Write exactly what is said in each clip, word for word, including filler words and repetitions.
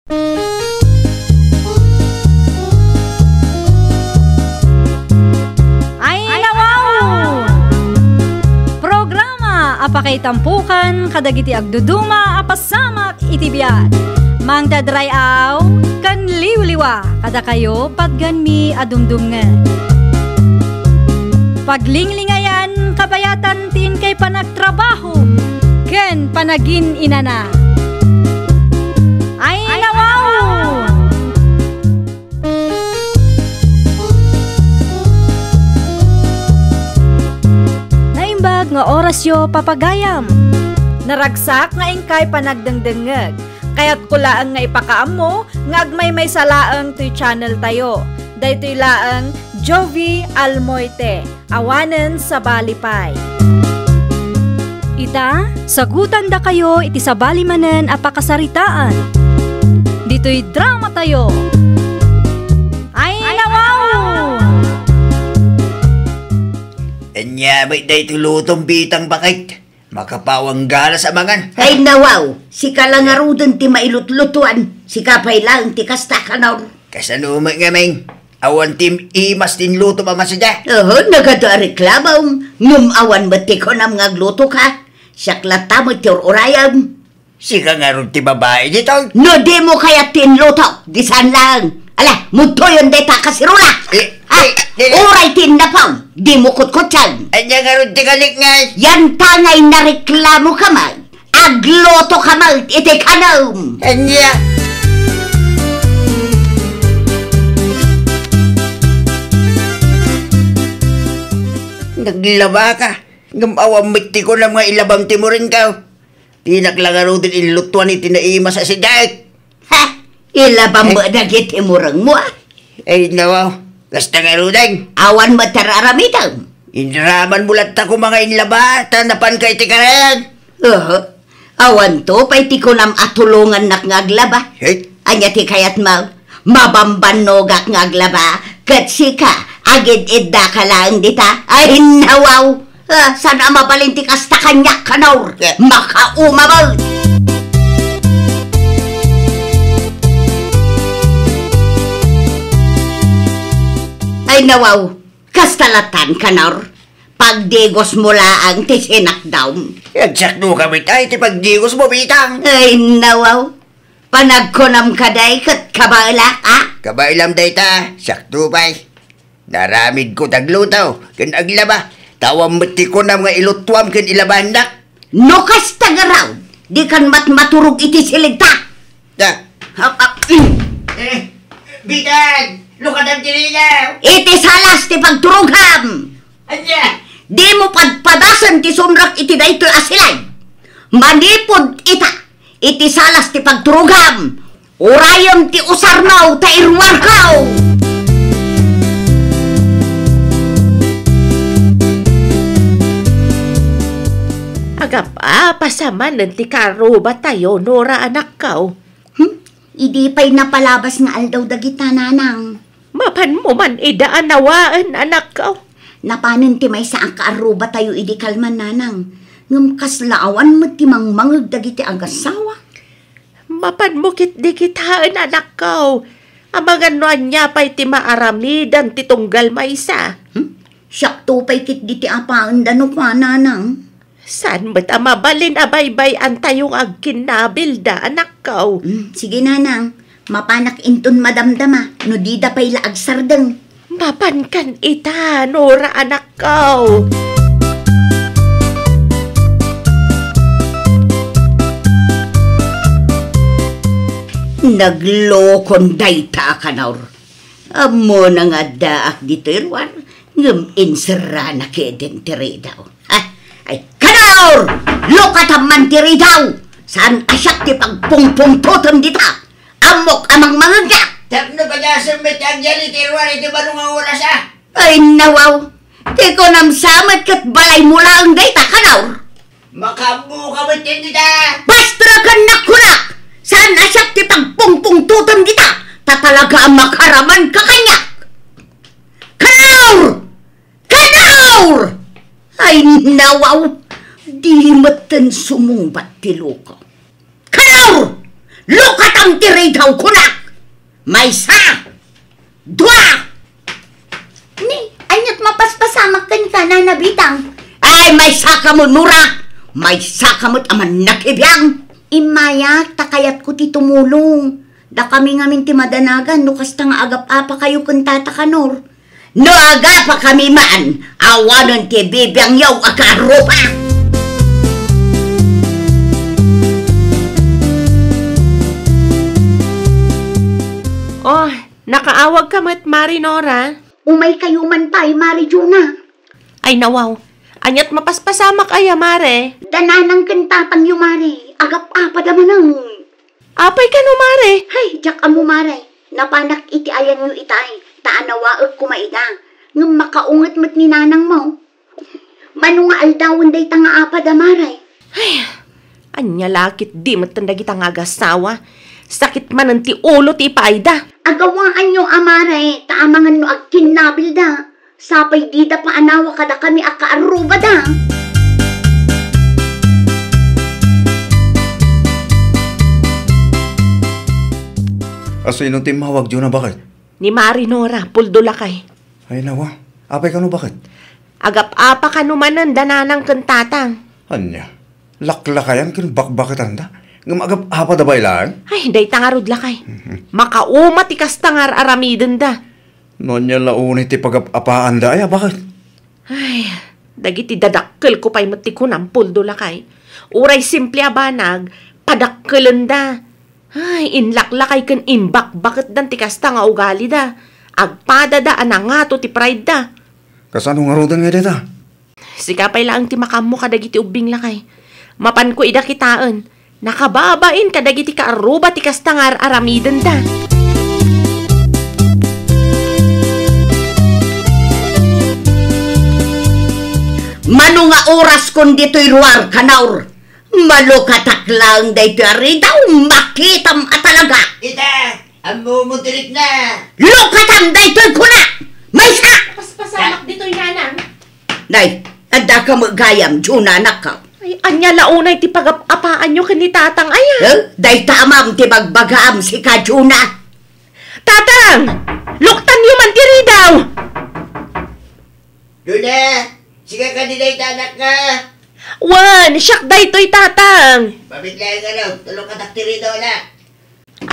Ay, nawaw! Programa a pakaitampukan kadagiti agduduma a pasamak iti biag. Mangdadray-aw ken liwliwa kadakayo patgenmi a dumdumngeg. Paglinglingayan kabayatan ti inkay panagtrabaho ken panagin-inana. Ay, nawaw! Naimbag nga orasyo, papagayam. Naragsak nga inkay panagdengdengngeg. Kayatko laeng nga ipakaammo nga agmaymaysa laeng toy channel tayo. Daytoy laeng Jovi Almoite. Awanen sabali pay. Ita, sagutandakayo iti sabali manen a pakasaritaan. Ditoy drama tayo. Ay, nawaw! Ania met daytoy lutom, Bitang, baket? Makapawang galas a mangan. Ay, nawaw! Sika la ngaruden ti mailutlutuan. Sika pay laeng ti kasta, Kanor. Kasano met ngamin? Awan ti imas ti inlutom a masida. Oho, nagadu a reklamom, ngem awan met ti kunam nga aglutoka. Siak latta met ti ur-urayem. Sika ngarud ti babai ditoy? No dimo kayat ti inluto, di saan laeng. Ala, mudtoyon dayta a kaserola. Eh, ha? Eh, eh. Uray ti innapom, dimo kutkutsen. Ania ngarud ti kalikngas? Yanta nga inareklamoka met. Aglutoka met iti kanem. Ania? Naglabaka, ngem awan met ti kunam nga ilabam ti muringko. Dinak la ngaruden inlutuan iti naimas a sidaek. Ha? Ilabam met dagiti murengmo, a? Ay, nawaw. Kasta ngaruden. Awan met ti ar-aramidem. Inramanmo latta koma nga inlaba, ta napanka iti karayan. Oho. Awanto pay ti kunam a tulongannak nga aglaba. Hey. Ania ti kayatmo? Mabambannogak nga aglaba, ket sika, agid-iddaka laeng dita. Ay, nawaw! Ah, saan a mabalin ti kasta kaniak, Kanor? Eh. Makauma met! Ay, nawaw! Kasta latan, Kanor? Pagdigosmo laeng ti sinakdam. Agsakto ka met ay ti pagdigosmo, Bitang. Ay, nawaw. Panagkunam kadi ket kabaelak, a? Kabaelam dayta, sakto pay. Naaramidko ti agluto ken aglaba. Ta awan met ti kunam nga ilutuam ken ilabaannak. No kasta ngarud, dikan met maturog iti silegta. Da. Ha, ha, mm. Eh, Bitang, lukatan ti linaw. Iti salas ti pagturogam. Ania? Dimo padpadasen ti sumrek iti daytoy a silay. Manipud ita, iti salas ti pagturogam, urayem ti usarmo ta iruarko. Agap-apasa manen ti karrubatayo, Nora, anakko. Hmm? Idi pay napalabas nga aldaw dagita, nanang. Mapanmo man ida a nawaen, anakko. Napanen ti maysa a kaarrubatayo idi kalman, nanang. Ngem kasla awan met ti mangmangeg dagiti agassawa. Mapanmo ketdi kitaen, anakko. Amangan no ania pay ti maaramidan ti tunggal maysa. Hmm? Siakto pay ketdi ti apaenda no kua, nanang. Saan met a mabalin a baybay-antayo nga agkinnabilda, anakko? Hmm, sige, nanang. Mapanak inton madamdama, no dida pay la agsardeng. Mapankan ita, Nora, anakko. Naglokon dayta a Kanor. Ammona nga addaak ditoy ruar, ngem inserrana keden ti ridaw. Ha? Ay, Kanor! Lukatam man ti ridaw! Saan a siak ti pagpungpungtotem dita? Ammok a mangmangegka! Tapno padasem met ti agyali ti ruar iti baro nga oras, a? Ay, nawaw! Ti kunam sa met ket balaymo laeng dayta, Kanor! Makaammoka met ken dita! Pastrakennak kunak! Saan a siak ti pagpungpungtotem dita, ta talaga a makaramanka kaniak! Kanor! Kanor! Ay, nawaw! Di metten sumungbat ti loko. Kanor! Lukat Am ti ridaw kunak! Maysa! Dua! Ni, ania't mapaspasamak kenka, Nana Bitang? Ay, maysaka met, Nora! Maysaka met a mannakibiang! Immayak, ta kayatko ti tumulong. Dakami ngamin ti madanagan no kasta nga agap-apakayo ken Tata Kanor. No agapakami man, awanen ti bibiangyo a kaarruba. Oh, nakaawagka met, Mari Nora? Umaykayo man pay, Mari Juna. Ay, nawaw. Ania't mapaspasamak aya, Mare? Da nanang ken tatangyo, Mare. Agap-apada manen. Apay kano, Mare? Hay, diak ammo, Mare. Napanak iti ayanyo itay, ta anawaek koma ida. Ngem makaunget met ni nanangmo. Mano nga aldawen dayta nga apada, Mare? Ay, ania la ketdi metten dagita nga agasawa? Sakit manen ti ulo ti ipaayda. Agawaanyo a, Mare, ta amangan no agkinnabilda. Sapay dida paanawa kadakami a kaarrubada. A, sino ti immawag, Juna, baket? Ni Mari Nora, puldo lakay. Ay, nawa. Apay kano, baket? Agap-apa kano manen da nanang ken tatang. Ania? Laklakayan ken bakbaketanda? Ngem agap-apada pay laeng? Ay, dayta ngarud lakay. Mhm. Makauma ti kasta nga ar-aramidenda. No ania la unay ti pagap-apaanda, aya, baket? Ay, dagiti dadakkelko pay met ti kunam, puldo lakay. Uray simple a banag, padakkelenda. Ay, inlaklakay ken imbakbaketdan ti kasta nga ugalida. Agpadada a nangato ti pride-da. Kasano ngaruden nga dayta? Sika pay laeng ti makaammo kadagiti ubbing, lakay. Mapanko ida kitaen. Nakababain kadagiti kaarruba ti kasta nga ar-aramidenda. Mano nga oraskon ditoy ruar, Kanor? Malukatak laeng daytoy a ridaw, makitam a talaga. Ita, ammo mo direk na. Lukatam daytoy kuna! Maysa! Paspasamak ditoy, nanang. Nay, addaka met gayam, Juna, anakko. Ay, ania la unay ti pagap-apaanyo ken ni tatang aya? Eh, dayta amam ti bagbagaam, sika, Juna. Tatang! Luktanyo man ti ridaw! Juna, sika kadi dayta, anakko? Wen, siak daytoy, tatang. Pabiglayan nga daw, tulong ka daktirido na.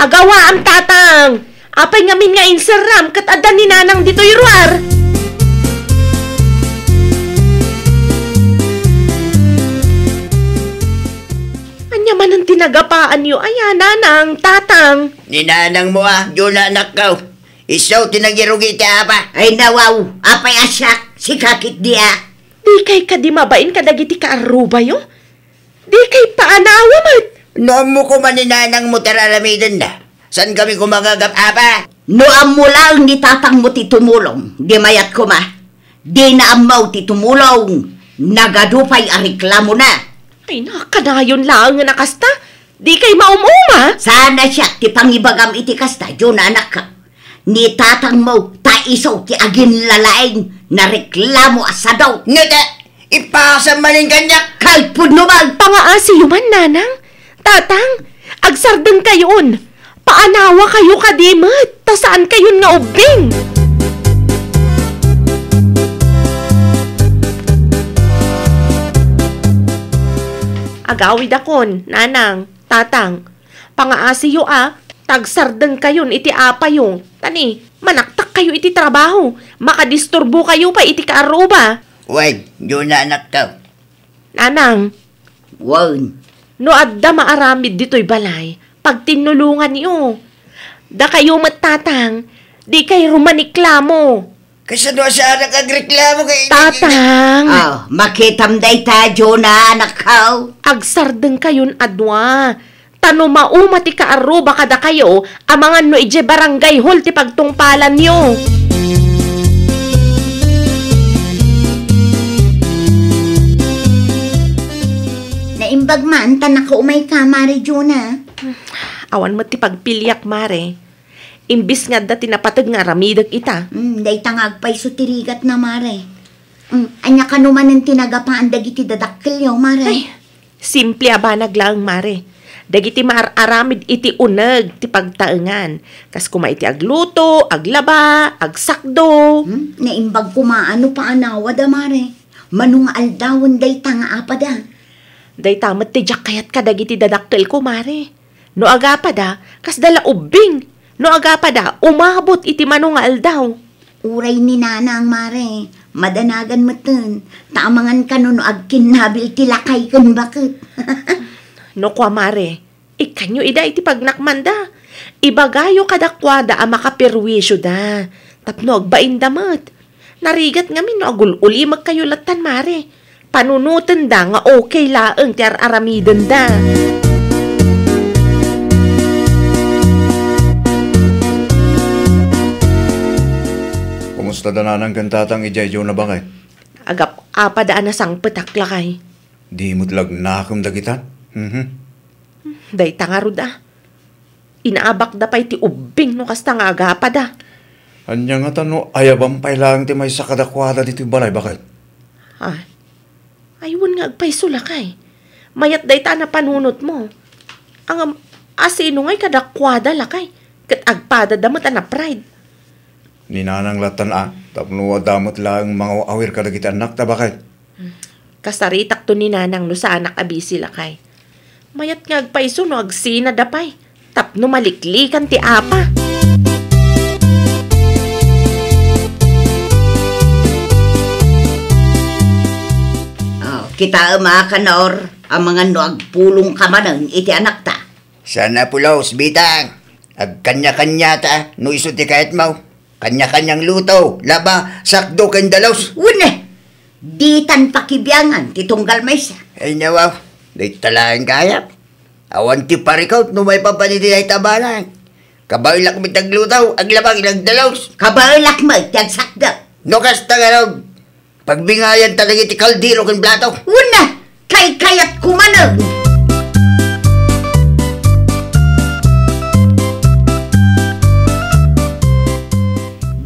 Agawaam, tatang. Apay ngamin nga inserram ket adda ni nanang ditoy ruar? Ania manen ti nagapaanyo aya, nanang, tatang? Ni nanangmo a, Juna, anakko. Isu ti nagirugi ti apa. Ay, nawaw, apay a siak, sika ketdi a. Dikay kadi mabain kadagiti kaarrubayo? Dikay paanawa met. No ammo koma ni nanangmo ti ar-aramidenda, saan kami koma nga agap-apa? No ammo laeng ni tatangmo ti tumulong, di mayat koma. Dina ammo ti tumulong, nagadu pay a reklamona. Ay, nakadayon laeng a kasta. Dikay maum-uma? Saan a siak ti pangibagam iti kasta, Juna, anakko. Ni tatangmo, ta isu ti aginlalaing nareklamo a sado. Ngata, ipasam manen kaniak. Kalpudno man! Pangaasiyo man, nanang. Tatang, agsardengkayon. Paanawakayo kadi met, ta saankayon nga ubbing. Agawidakon, nanang, tatang. Pangaasiyo a, ta agsardengkayon iti apayo. Ta ni, manaktakkayo iti trabaho. Makadisturbokayo pay iti kaarruba. Wen, Juna, anakko. Nanang. Wen. No adda maaramid ditoy balay, pagtinnulonganyo. Dakayo met, tatang, dikay rumaniklamo. Kasano a saanak agreklamo kay Tatang! Ah, makitam dayta, Juna, anakko. Agsardengkayon a dua. Ta no mauma ti kaarruba kadakayo, amangan no idiay barangay hall ti pagtungpalanyo. Naimbag man, ta nakaumayka, Mari Juna. Awan met ti pagpiliak, Mare. Imbis nga adda ti napateg nga aramidek ita. Hmm, dayta nga agpayso ti rigatna, Mare. Hmm, ania kano manen ti nagapaan dagiti dadakkelyo, Mare? Ay, simple a banag laeng, Mare. Dagiti maar-aramid iti uneg ti pagtaengan, kas koma iti agluto, aglaba, agsakdo. Hmm? Naimbag koma no paanawada, mare. Mano nga aldawen dayta nga apada? Dayta met ti diak kayat kadagiti dadakkelko, mare. No agapada, kasda la ubbing. No agapada, umabot iti mano nga aldaw. Uray ni Nanang, mare, madanagan metten, ta amangan kano no agkinnabil ti lakay ken baket. No kua, mare, ikkanyo ida iti pagnakmanda. Ibagayo kadakuada a makaperwisioda, tapno agbainda met. Narigat ngamin no agul-ulimekkayo lattan, mare. Panunotenda nga okay laeng ti ar-aramidenda. Kumusta da Nanang ken Tatang idiay Jona, baket? Agap-apada a nasangpetak, lakay. Di met lagnakem dagitan? Mhm. Dayta ngarud a. Inaabakda pay ti ubbing no kasta nga agapada. Ania ngata no ayaban pay laeng ti maysa kadakuada ditoy balay, baket? Ah, ay, wen nga agpayso, lakay. Mayat dayta a napanunotmo. Ngem, asino ngay kadakuada, lakay? Ket agpadada met a na-pride. Ni Nanang lattan a, tapno adda met laeng mangaw-awir kadagiti annakta, baket. Kasaritakto ni Nanang no saanak a bisi, lakay. Mayat nga agpayso no agsinada pay, tapno maliklikan ti apa. Oh, kitaem a, Kanor, amangan no agpulongka manen iti anakta. Saan a pulos, Bitang. Agkanya-kanyata no isu ti kayatmo. Kanya-kanyang luto, laba, sakdo, ken dalus. Wen, ditan pakibiangan ti tunggal maysa. Ay, nawaw, dayta laeng kayat. Awan ti parikut no maipapan iti dayta a banag. Kabaelak met ti agluto, aglaba, ken agdalus. Kabaelak met ti agsakdo. No kasta, ngarud, pagbingayanta dagiti kaldero ken plato. Wen, kaykayatko manen.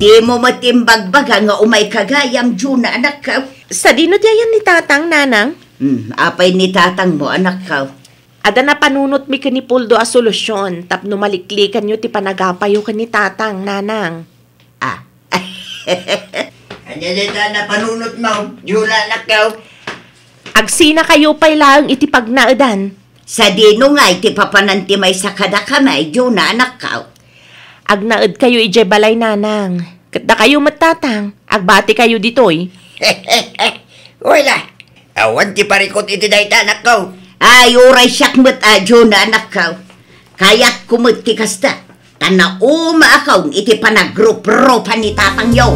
Dimo met imbagbaga nga umayka gayam, Jona, anakko. Sadino ti ayan ni Tatang, Nanang? Hmm, apay ni Tatangmo, anakko? Adda napanunotmi ken ni Poldo a solusion tapno maliklikanyo ti panagapayo ken ni Tatang, Nanang. Ah. Ania dayta napanunotmo, Jona, anakko? Agsinakayo pay laeng iti pagnaedan. Sadino ngay ti papanan ti maysa kadakami, Jona, anakko? Agnaedkayo idiay balay, Nanang. Ket dakayo met, Tatang, agbatikayo ditoy. Uy, la, awan ti parikut iti dayta, anakko. Ay, uray siak met a, Jona, anakko. Kayatko met ti kasta, ta naumaakon iti panagrupropa ni tatangyo.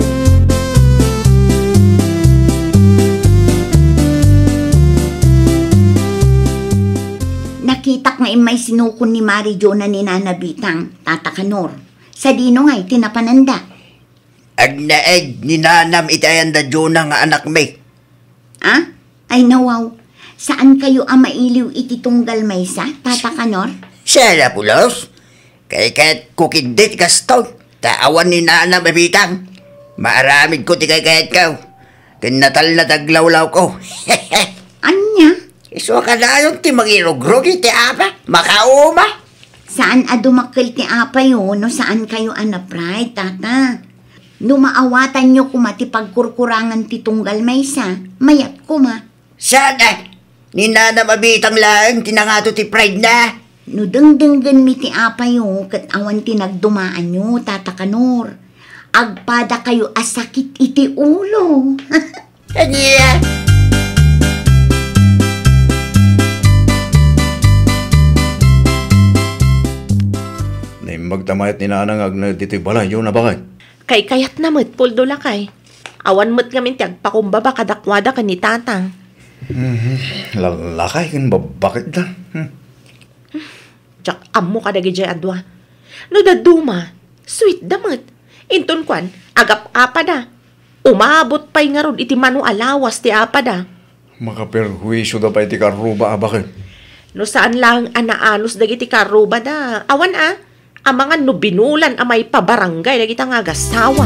Nakitak nga immay sinukon ni Mari Jona ni Nana Bitang, Tata Kanor. Sadino ngay ti napananda? Agnaed ni nanam iti ayanda Jona nga anakmi. Ah? Ay, nawaw. Saankayo a mailiw iti tunggal maysa, Tata Kanor? Sala pulos. Kaykayatko ketdi ti kastoy. Ta awan ni nanam a Bitang. Maaramidko ti kaykayatko. Ken natalna ti aglawlawko. Ania? Isu a kanayon ti mangirugrog iti apa? Makauma. Saan a dumakkel ti apayo no saankayo a na-pride, Tata. No maawatanyo koma ti pagkurkurangan ti tunggal maysa, mayat koma. Saan a? Ni nanam a Bitang laeng ti nangato ti pride-na. No dengdenggenmi ti apayo ket awan ti nagdumaanyo, Tata Kanor, agpadakayo a sakit iti ulo. Ania? Naimbag ta mayat ni Nana nga agnaed ditoy balay, Jona, baket. Kaykayatna met, Poldo, lakay. Awan met ngamin ti agpakumbaba kadakuada ken ni Tatang. Mhm. Lalakay ken babbaketda. Hmm. Diak ammo kadagidiay a dua. No dadduma, sweet da met. Inton kuan, agap-apada. Umabot pay ngarud iti mano a lawas ti apada. Makaperhuisio da pay ti karruba a baket. No saan laeng a naanus dagiti karruba da. Awan a, amangan no binulan a maipabarangay dagita nga agasawa.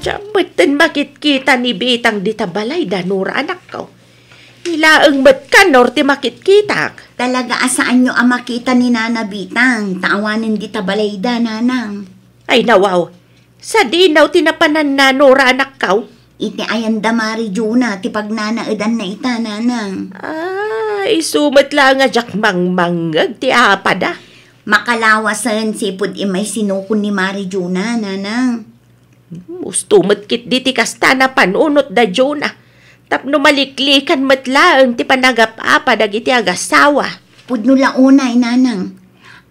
Diak Petten makitkita ni Bitang dita balay da Nora, anakko. Ilaeng met Kanor ti makitkitak. Talaga a saanyo a makita ni Nana Bitang, ta awanen dita balayda, Nanang. Ay, nawaw. Sadino ti napananna, Nora, anakko? Iti ayan da Mari Juna ti pagnanaedanna ita, Nanang. Ah, isu met laeng a diak mangmangngeg ti apada. Makalawasen sipud immay sinukon ni Mari Juna, Nanang. Usto met ketdi ti kasta a panunot da Juna. Tapno maliklikan met laeng ti panagap-apa dagiti agasawa. Pudno la unay, Nanang.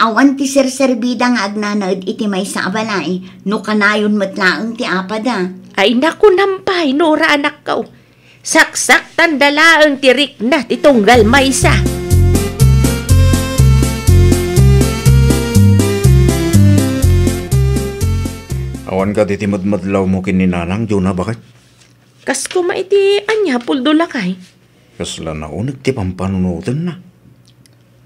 Awan ti serserbida nga agnanaed iti maysa a balay, no kanayon met laeng ti apada. Ay, nakunam pay, Nora, anakko. Saksaktanda laeng ti rikna ti tunggal maysa. Awan kadi ti madmadlawmo ken ni Nanang, Juna, baket? Kas koma iti ania, Puldo, lakay? Kasla nauneg ti pampanunotenna.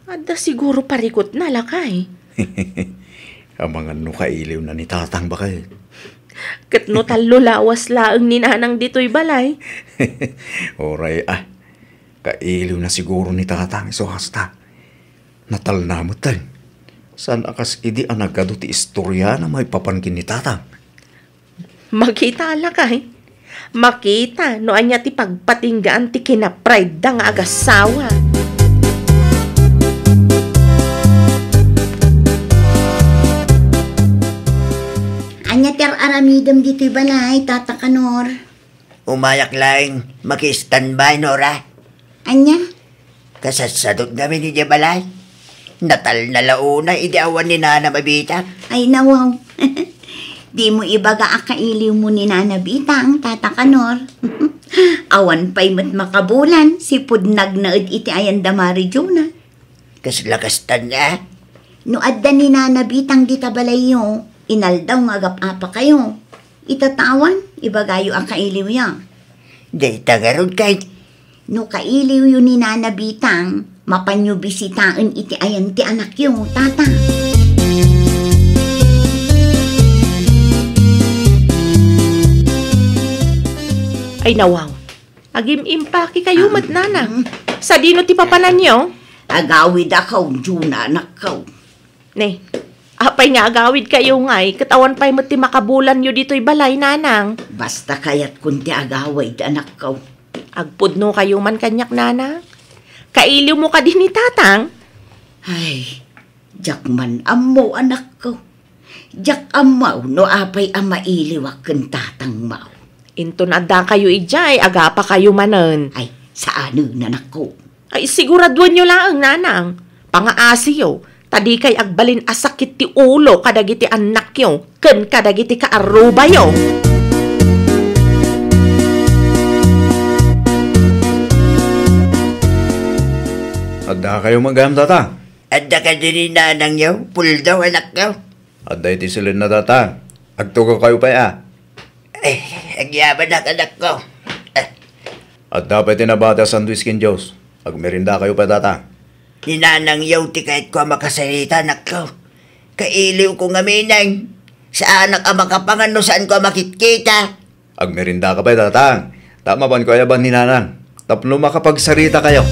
Adda siguro parikutna, lakay. Amangan no kailiwna ni Tatang, baket. Ket no tallo lawas laeng ni Nanang ditoy balay. Uray, a. Kailiwna siguro ni Tatang isu kasta. Natalna metten. Saan a kas idi a nagadu ti istoriana maipapan ken ni Tatang. Makita, lakay. Makita no ania ti pagpatinggaan ti kinapride-da nga agasawa. Ania ti ar-aramidem ditoy balay, Tata Kanor? Umayak laeng, maki-standby, Nora. Ania? Kasassadot ngamin idiay balay. Natalna la unay idi awan ni Nanam a Bitang. Ay, nawaw. Dimo ibaga a kailiwmo ni Nana Bitang, Tata Kanor. Awan pay met makabulan, sipud nagnaed iti ayan da Mari Juna. Kasla kastan a? No adda ni Nana Bitang dita balayyo, inaldaw nga agap-apakayo. Itatawan, ibagayo a kailiwyo. Dayta ngarud kay. No kailiwyo ni Nana Bitang, mapanyo bisitaen iti ayan ti anakyo, Tata. Ay, nawaw. Agim-impake kayo met, Nanang. Sadino ti papananyo? Agawid a kaw, Juna, anakko. Ne, apay nga agawid kayo ngay, ket awan pay met ti makabulanyo ditoy balay, Nanang? Basta kayatkon ti agawid, anakko. Agpudno kayo man kaniak, Nanang? Kailiwmo kadi ni Tatang? Ay, diak man ammo, anakko. Diak ammo no apay a mailiwak ken Tatang Mao. Inton adda kayo idiay, agapa kayo manen. Ay, saanen, anakko. Ay, siguraduenyo laeng, Nanang. Pangaasiyo, ta dikay agbalin a sakit ti ulo kadagiti annakyo ken kadagiti kaarrubayo. Adda kayo met gayam, Tata? Adda kadi ni nanangyo, Puldo, anakko? Adda iti silenna, Tata. Agtugaw kayo pay a. Eh, agyamanak, anakko. Eh. Adda pay ti nabati a sandwich ken juice. Agmerienda kayo pay, Tata. Ni nanangyo ti kayatko a makasarita, anakko. Kailiwko ngamin. Saanak a makapangan no saanko a makitkita. Agmerienda ka pay, Tata. Ta mapanko ayaban ni Nanang. Tapno makapagsarita kayo.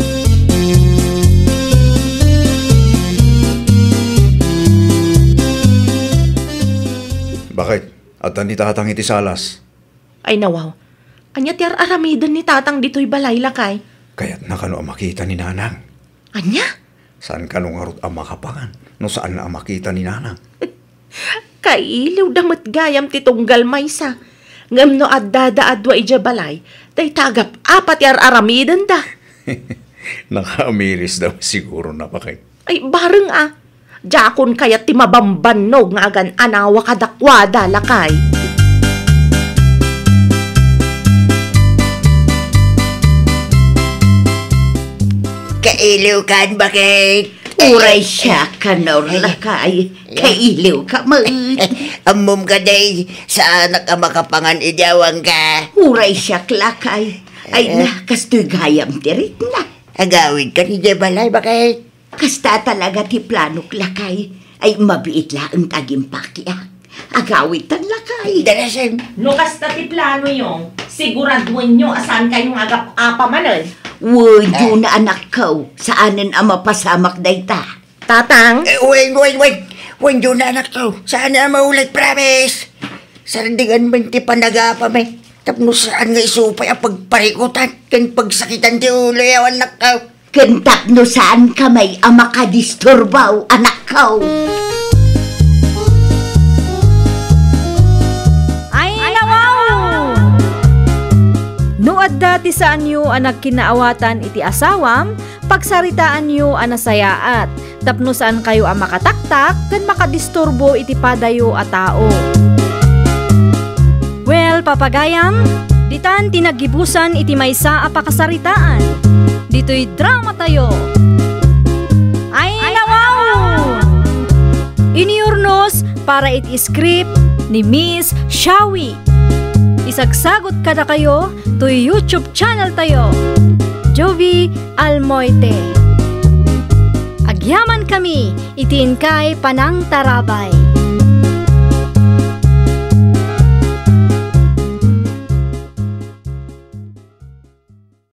Bakit? Adda ni Tatang iti salas. Ay, nawaw. Ania ti ar-aramiden ni Tatang ditoy balay, lakay? Kayatna kano a makita ni Nanang. Ania? Saan kano ngarud a makapangan no saanna a makita ni Nanang? Kailiwda met gayam ti tunggal maysa. Ngem no addada a dua idiay balay, dayta agap-apa ti ar-aramidenda. Nakaamirisda siguro, napakay. Ay, bareng a. Diakon kayat ti mabambannog nga agan-anawa kadakuada, lakay. Kailiw kan, bakit? Uray siak, Kanor, lakay. Kailiw ka met. Ammom kadi, saanak a makapangan idi awan ka. Uray siak, lakay. Ay na, kastoy gayam ti rikna. Agawid ka idiay balay, bakit? Kasta talaga ti planok, lakay. Ay, mabiit laeng ta agimpakiak. Agawidtan lakay. Darasen. No kasta ti planoyo, siguraduenyo a saan kayo nga agap-apa manen. Wen, dina, anakko. Saanen a mapasamak dayta. Tatang? Eh, wen, wen, wen. Wen, dina, anakko. Saanen a maulit, promise. Sardingan man ti panagapam, eh. Tapno saan nga isu pay a pagparikutan ken pagsakitan ti uloyo, anakko. Ken tapno saan ka met a makadisturbo, anakko. Ay, nawaw! No adda ti saanyo a nagkinaawatan iti asawam, pagsaritaanyo a nasayaat, tapno saankayo a makataktak ken makadisturbo iti padayo a tao. Well, papagayam, ditan ti naggibusan iti maysa a pakasaritaan. Ditoy dramatayo. Ay, nawaw! Iniurnos para iti script ni Miss Shawi. Isagsagut kadakayo toy YouTube channel tayo, Jovie Almoite. Agyaman kami iti inkay panangtarabay.